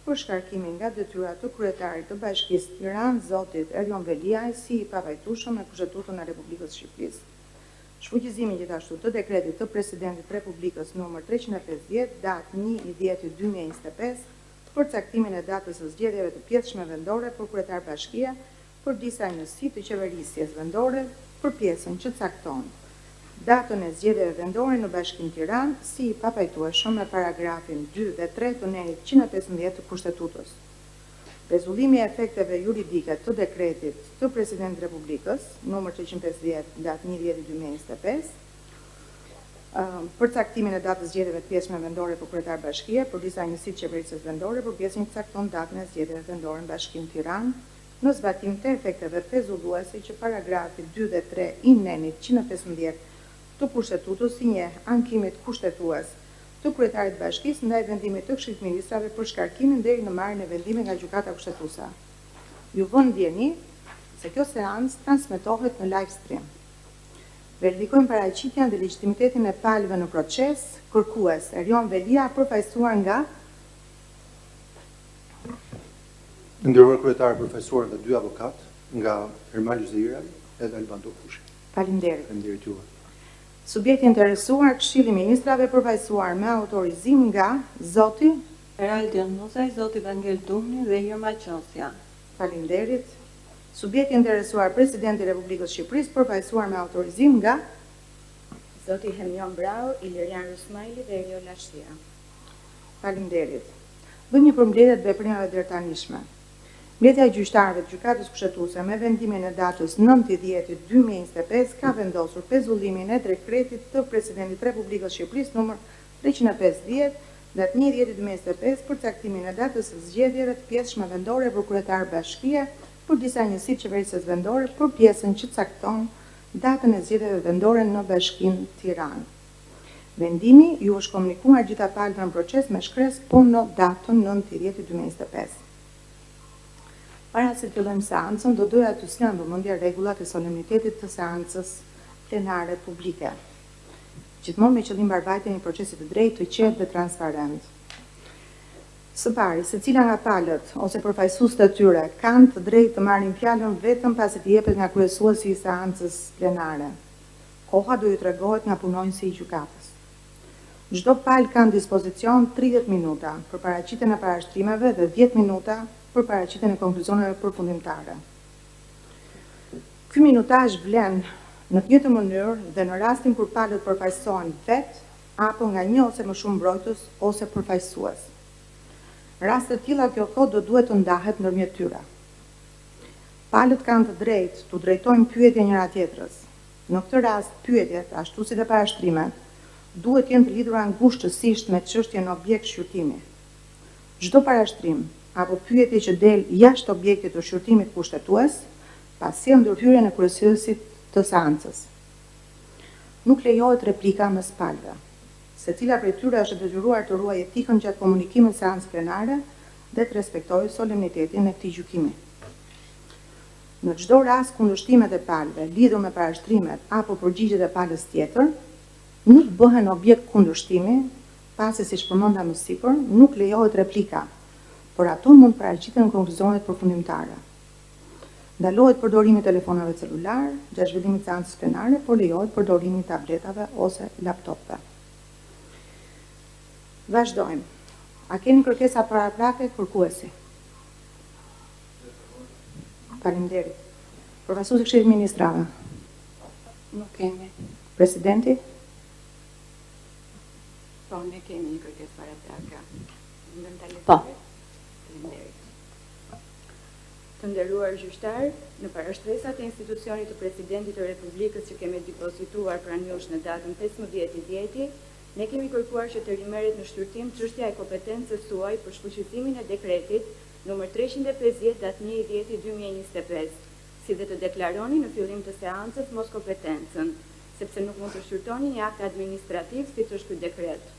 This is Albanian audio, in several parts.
për shkarkimin nga detyra të kryetarit të Bashkisë Tiranë, zotit Erion Veliaj, si i papajtueshëm me Kushtetutën e Republikës së Shqipërisë. Shfuqizimin gjithashtu të dekretit të Presidentit të Republikës numër 350, datë 1.10.2025, për caktimin e datës së zgjedhjeve të pjesshme vendore për kryetar bashkie për disa njësi të qeverisjes vendore për pjesën që cakton datën e zgjedhjeve vendore në Bashkinë Tiranë, si i papajtueshëm me paragrafin 2 dhe 3 të nenit 115 të Kushtetutës. Pezullimi i efekteve juridike të dekretit të Presidentit të Republikës, numër 350, datë 1.10.2025, për caktimin e datës zgjedhjeve të pjesshme vendore për kryetar bashkie, për disa njësi të qeverisjes vendore, për pjesën që cakton datën e zgjedhjeve vendore në Bashkinë Tiranë, në zbatim të efekteve pezulluese që paragrafi 2 dhe 3 i nenit 115 të Kushtetutës i njeh ankimit kushtetues të kryetarit të bashkisë ndaj vendimit të Këshillit të Ministrave për shkarkimin deri në marrjen e vendimit nga Gjykata Kushtetuese. Ju vë në dijeni se kjo seancë transmetohet në live stream. Verifikojmë paraqitjen dhe legjitimitetin e palëve në proces. Kërkues Erion Veliaj, përfaqësuar nga Të nderuar kryetar, përfaqësuar nga dy avokat, nga Ermal Yzeiraj edhe Alban Topushi. Faleminderit. Faleminderit juve. Subjekti i interesuar, Këshilli i Ministrave, përfaqësuar me autorizim nga zoti Erald Januzaj, zoti Vangjel Dumni dhe Irma Qosja. Faleminderit. Subjekti i interesuar, Presidenti i Republikës së Shqipërisë, përfaqësuar me autorizim nga Zoti Hemion Braho, Ilirian Rusmajli dhe Eriola Shia. Faleminderit. Bëjmë një përmbledhje të veprimeve të deritanishme. Mbledhja e gjyqtarëve të Gjykatës Kushtetuese me vendimin e datës 9.10.2025 ka vendosur pezullimin e dekretit të Presidentit të Republikës së Shqipërisë numër 350 datë 1.10.2025 për caktimin e datës së zgjedhjeve të pjesshme vendore për kryetar bashkie për disa njësi të qeverisjes vendore për pjesën që cakton datën e zgjedhjeve vendore në Bashkinë Tiranë. Vendimi ju është komunikuar gjitha palëve në proces me shkresë po në datën 9.10.2025. Para se të fillojmë seancën, do doja t'ju sjell në vëmendje rregullat e solemnitetit të seancës plenare publike. Gjithmonë me qëllim mbarvajtjen e një procesi të drejtë, të qetë dhe transparent. Së pari, secila nga palët ose përfaqësuesit e tyre kanë të drejtë të marrin fjalën vetëm pasi të jepet nga kryesuesi i seancës plenare. Koha do ju tregohet nga punonjësi i gjykatës. Çdo palë ka në dispozicion 30 minuta për paraqitjen e parashtrimeve dhe 10 minuta për paraqitjen e konkluzioneve përfundimtare. Ky minutazh vlen në të njëjtën mënyrë dhe në rastin kur palët përfaqësohen vetë apo nga një ose më shumë mbrojtës ose përfaqësues. Në raste të tilla kjo kohë do duhet të ndahet ndërmjet tyre. Palët kanë të drejtë t'u drejtojnë pyetje njëra tjetrës. Në këtë rast pyetjet, ashtu si dhe parashtrimet, duhet të jenë të lidhura ngushtësisht me çështjen në objekt shqyrtimi. Çdo parashtrim apo pyetje që del jashtë objektit të shqyrtimit kushtetues, pasjell ndërhyrjen e kryesuesit të seancës. Nuk lejohet replika mes palëve. Secila prej tyre është e detyruar të ruajë etikën gjatë komunikimit në seancë plenare dhe të respektojë solemnitetin e këtij gjykimi. Në çdo rast kundërshtimet e palëve lidhur me parashtrimet apo përgjigjet e palës tjetër nuk bëhen objekt kundërshtimi, pasi siç përmenda më sipër, nuk lejohet replika, por ato mund të paraqiten në konkluzionet përfundimtare. Ndalohet përdorimi i telefonave celular gjatë zhvillimit të seancës plenare, por lejohet përdorimi i tabletave ose laptopëve. Vazhdojmë. A keni kërkesa paraprake kërkuesi? Faleminderit. Përfaqësuesi i Këshillit të Ministrave. Nuk kemi. Presidenti? Po, ne kemi një kërkesë paraprake. Mundem ta lexoj? Po. Faleminderit. Të nderuar gjyqtar, në parashtresat e institucionit të Presidentit të Republikës që kemi depozituar pranë jush në datën 15.10, ne kemi kërkuar që të rimerret në shqyrtim çështja e kompetencës suaj për shfuqizimin e dekretit numër 350 datë 1.10.2025, si dhe të deklaroni në fillim të seancës mos kompetencën, sepse nuk mund të shqyrtoni një akt administrativ siç është ky dekret.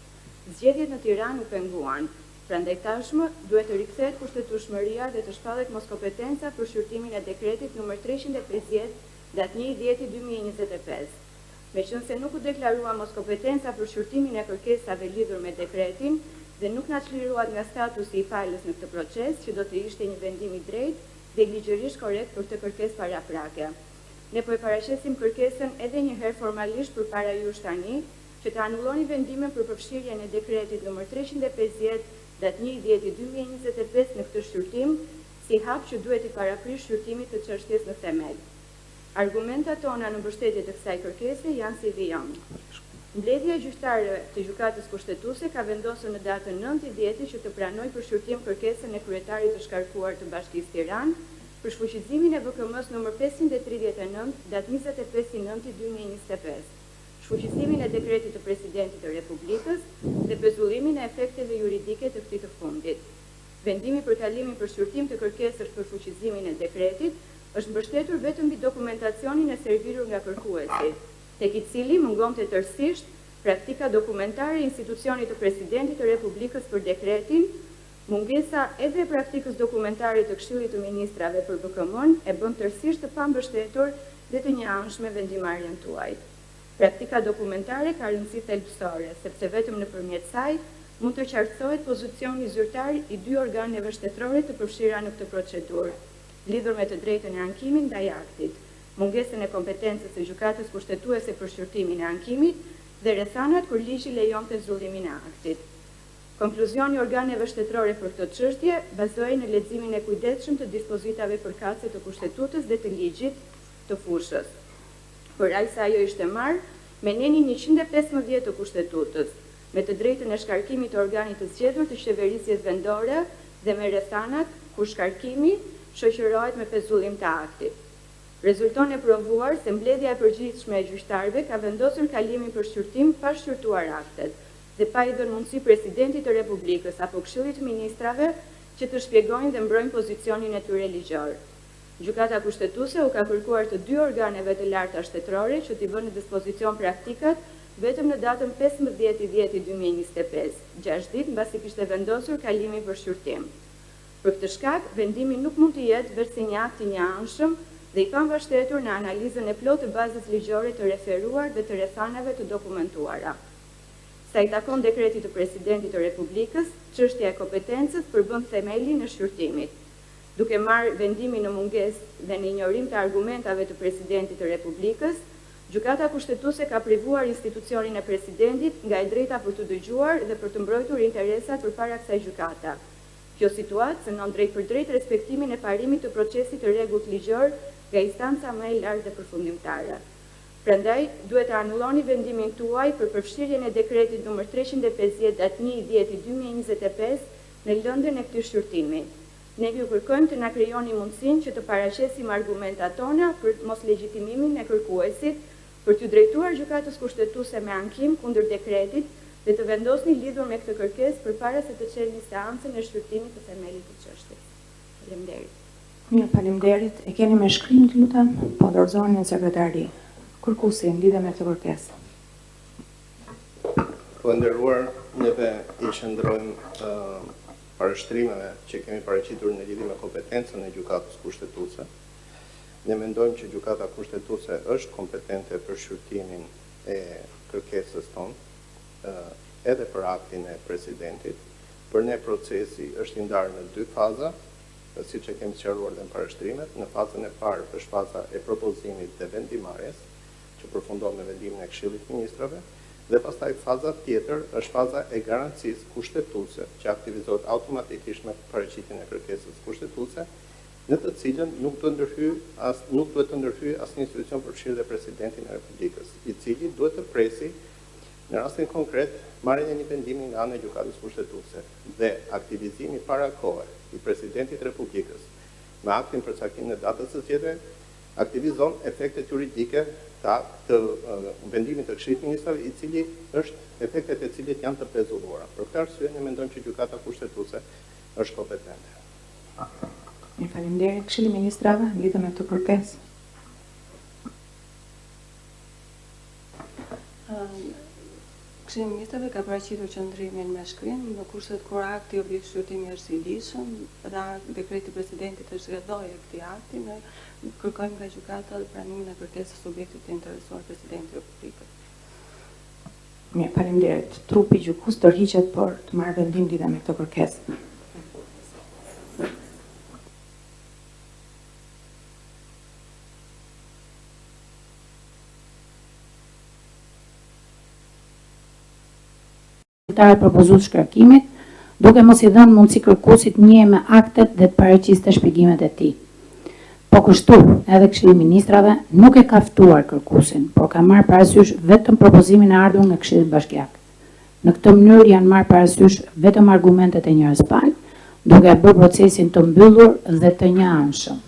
Zgjedhjet në Tiranë u penguan, prandaj tashmë duhet të rikthehet kushtetueshmëria dhe të shpallet moskompetenca për shqyrtimin e dekretit numër 350 datë 1.10.2025. Meqenëse nuk u deklarua moskompetenca për shqyrtimin e kërkesave lidhur me dekretin, dhe nuk na çliruat nga statusi i palës në këtë proces, që do të ishte një vendim i drejtë dhe ligjërisht korrekt për këtë kërkesë paraprake. Ne po e paraqesim kërkesën edhe një herë formalisht përpara jush tani, që të anulloni vendimin për përfshirjen e dekretit numër 350 datë 1.10.2025 në këtë shqyrtim, si hap që duhet t'i paraprijë shqyrtimit të çështjes në themel. Argumentat tona në mbështetje të kësaj kërkese janë si vijon. Mbledhja e gjyqtarëve të Gjykatës Kushtetuese ka vendosur në datën 9.10 që të pranojë për shqyrtim kërkesën e kryetarit të shkarkuar të Bashkisë Tiranë për shfuqizimin e VKM-së numër 539, datë 25.9.2025, shfuqizimin e dekretit të Presidentit të Republikës dhe pezullimin e efekteve juridike të këtij të fundit. Vendimi për kalimin për shqyrtim të kërkesës për shfuqizimin e dekretit është mbështetur vetëm mbi dokumentacionin e servirur nga kërkuesi, tek i cili mungonte tërësisht praktika dokumentare e institucionit të Presidentit të Republikës për dekretin, mungesa edhe e praktikës dokumentare të Këshillit të Ministrave për VKM-n e bën tërësisht të pambështetur dhe të njëanshme vendimarrjen tuaj. Praktika dokumentare ka rëndësi thelbësore, sepse vetëm nëpërmjet saj mund të qartësohet pozicioni zyrtar i dy organeve shtetërore të përfshira në këtë procedurë, lidhur me të drejtën e ankimit ndaj aktit, mungesën e kompetencës së Gjykatës Kushtetuese për shqyrtimin e ankimit dhe rrethanat kur ligji lejon pezullimin e aktit. Konkluzioni i organeve shtetërore për këtë çështje bazohej në leximin e kujdesshëm të dispozitave përkatëse të Kushtetutës dhe të ligjit të fushës. Për aq sa ajo ishte marrë me nenin 115 të Kushtetutës, me të drejtën e shkarkimit të organit të zgjedhur të qeverisjes vendore dhe me rrethanat kur shkarkimi shoqërohet me pezullim të aktit. Rezulton e provuar se mbledhja e përgjithshme e gjyqtarëve ka vendosur kalimin për shqyrtim pa shqyrtuar aktet dhe pa i dhënë mundësi Presidentit të Republikës apo Këshillit të Ministrave që të shpjegojnë dhe mbrojnë pozicionin e tyre ligjor. Gjykata Kushtetuese u ka kërkuar të dy organeve të larta shtetërore që t'i vënë në dispozicion praktikat vetëm në datën 15.10.2025, 6 ditë mbasi kishte vendosur kalimin për shqyrtim. Për këtë shkak, vendimi nuk mund të jetë veçse një akt i njëanshëm dhe i pambështetur në analizën e plotë të bazës ligjore të referuar dhe të rrethanave të dokumentuara. Sa i takon dekretit të Presidentit të Republikës, çështja e kompetencës përbën themelin e shqyrtimit. Duke marrë vendimin në mungesë dhe në injorim të argumentave të Presidentit të Republikës, Gjykata Kushtetuese ka privuar institucionin e Presidentit nga e drejta për të dëgjuar dhe për të mbrojtur interesat përpara kësaj gjykate. Kjo situatë cënon drejtpërdrejt respektimin e parimit të procesit të rregullt ligjor nga instanca më e lartë dhe përfundimtare. Prandaj, duhet të anulloni vendimin tuaj për përfshirjen e dekretit numër 350 datë 1.10.2025 në lëndën e këtij shqyrtimi. Ne ju kërkojmë të na krijoni mundësinë që të paraqesim argumentat tona për moslegjitimimin e kërkuesit, për t'ju drejtuar Gjykatës Kushtetuese me ankim kundër dekretit dhe të vendosni lidhur me këtë kërkesë përpara se të çelni seancën e shqyrtimit të themelit të çështjes. Faleminderit. Mirë, faleminderit. E keni me shkrim, të lutem? Po dorëzoni në sekretari. Kërkuesi, në lidhje me këtë kërkesë. Po nderuar, neve i qëndrojmë uh, parashtrimeve që kemi paraqitur në lidhje me kompetencën e Gjykatës Kushtetuese. Ne mendojmë që Gjykata Kushtetuese është kompetente për shqyrtimin e kërkesës tonë, edhe për aktin e presidentit. Për ne procesi është i ndarë në dy faza, siç e kemi sqaruar dhe në parashtrimet. Në fazën e parë është faza e propozimit dhe vendimarrjes, që përfundon me vendimin e Këshillit të Ministrave, dhe pastaj faza tjetër është faza e garancisë kushtetuese, që aktivizohet automatikisht me paraqitjen e kërkesës kushtetuese, në të cilën nuk duhet ndërhyj as nuk duhet të ndërhyjë asnjë institucion përfshirë dhe presidentin e Republikës, i cili duhet të presi në rastin konkret marrjen e një vendimi nga ana e Gjykatës Kushtetuese dhe aktivizimi para kohe i presidentit të Republikës me aktin për caktimin e datës së zgjedhjeve aktivizon efektet juridike të, të vendimit të Këshillit të Ministrave, i cili është efektet e cilit janë të pezulluara. Për këtë arsye ne mendojmë që Gjykata Kushtetuese është kompetente. Mirë, faleminderit. Këshilli i Ministrave, në lidhje me këtë kërkesë. Këshilli i Ministrave ka paraqitur qëndrimin me shkrim në kushtet kur akti objekt shqyrtimi është i ligjshëm dhe dekreti i presidentit është rrjedhojë e këtij akti, ne kërkojmë nga gjykata pranimin e kërkesës subjektit të interesuar Presidentit të Republikës. Mirë, faleminderit. Trupi gjykues tërhiqet për të marrë vendim lidhur me këtë kërkesë. Zyrtare propozues shkarkimit, duke mos i dhënë mundësi kërkuesit të njihej me aktet dhe të paraqiste shpjegimet e tij. Po kështu, edhe Këshilli i Ministrave nuk e ka ftuar kërkuesin, por ka marrë parasysh vetëm propozimin e ardhur nga Këshilli Bashkiak. Në këtë mënyrë janë marrë parasysh vetëm argumentet e njërës palë, duke e bërë procesin të mbyllur dhe të njëanshëm.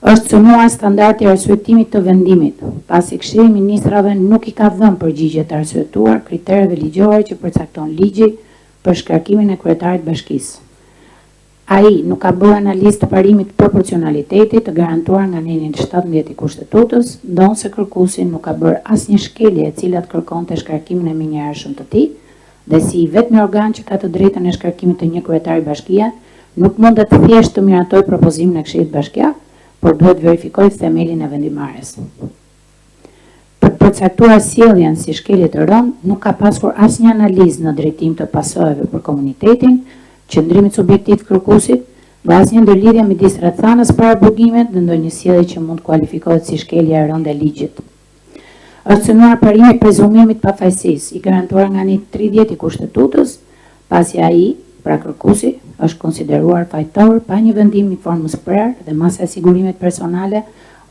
Është cënuar standardi i arsyetimit të vendimit, pasi Këshilli i Ministrave nuk i ka dhënë përgjigje të arsyetuar kritereve ligjore që përcakton ligji për shkarkimin e kryetarit të bashkisë. Ai nuk ka bërë analizë të parimit të proporcionalitetit të garantuar nga neni 17 i Kushtetutës, ndonëse kërkuesi nuk ka bërë asnjë shkelje e cila të kërkonte shkarkimin e menjëhershëm të tij, dhe si i vetmi organ që ka të drejtën e shkarkimit të një kryetari bashkie, nuk mundet thjesht të miratojë propozimin e Këshillit Bashkiak, por duhet të verifikojë themelin e vendimmarrjes. Për të përcaktuar sjelljen si shkelje të rëndë, nuk ka pasur asnjë analizë në drejtim të pasojave për komunitetin, qëndrimit subjektiv të kërkuesit dhe asnjë ndërlidhje midis rrethanës paraburgimit dhe ndonjë sjellje që mund të kualifikohet si shkelje e rëndë e ligjit. Është cënuar parimi i prezumimit të pafajësisë, i garantuar nga neni 30 i Kushtetutës, pasi ai, pra kërkuesi, është konsideruar fajtor pa një vendim i formës prerë dhe masa e sigurimit personale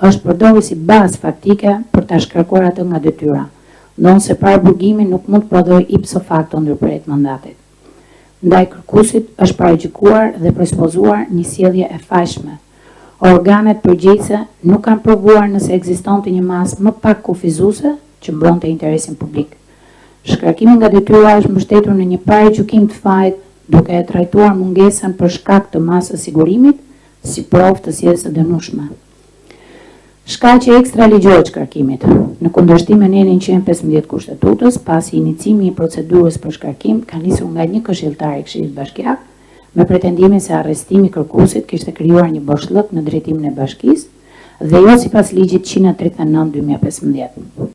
është përdorur si bazë faktike për ta shkarkuar atë nga detyra, ndonëse paraburgimi nuk mund të prodhojë ipso facto ndërprerje të mandatit. Ndaj kërkuesit është paragjykuar dhe presupozuar një sjellje e fajshme. Organet përgjegjëse nuk kanë provuar nëse ekzistonte një masë më pak kufizuese që mbronte interesin publik. Shkarkimi nga detyra është mbështetur në një paragjykim të fajit, duke e trajtuar mungesën për shkak të masës sigurimit si provë të sjelljes së dënueshme. Shkaqe ekstra ligjore të shkarkimit, në kundërshtim me nenin 115 Kushtetutës, pasi inicimi i procedurës për shkarkim ka nisur nga një këshilltar i Këshillit Bashkiak, me pretendimin se arrestimi i kërkuesit kishte krijuar një boshllëk në drejtimin e bashkisë dhe jo sipas ligjit 139 2015.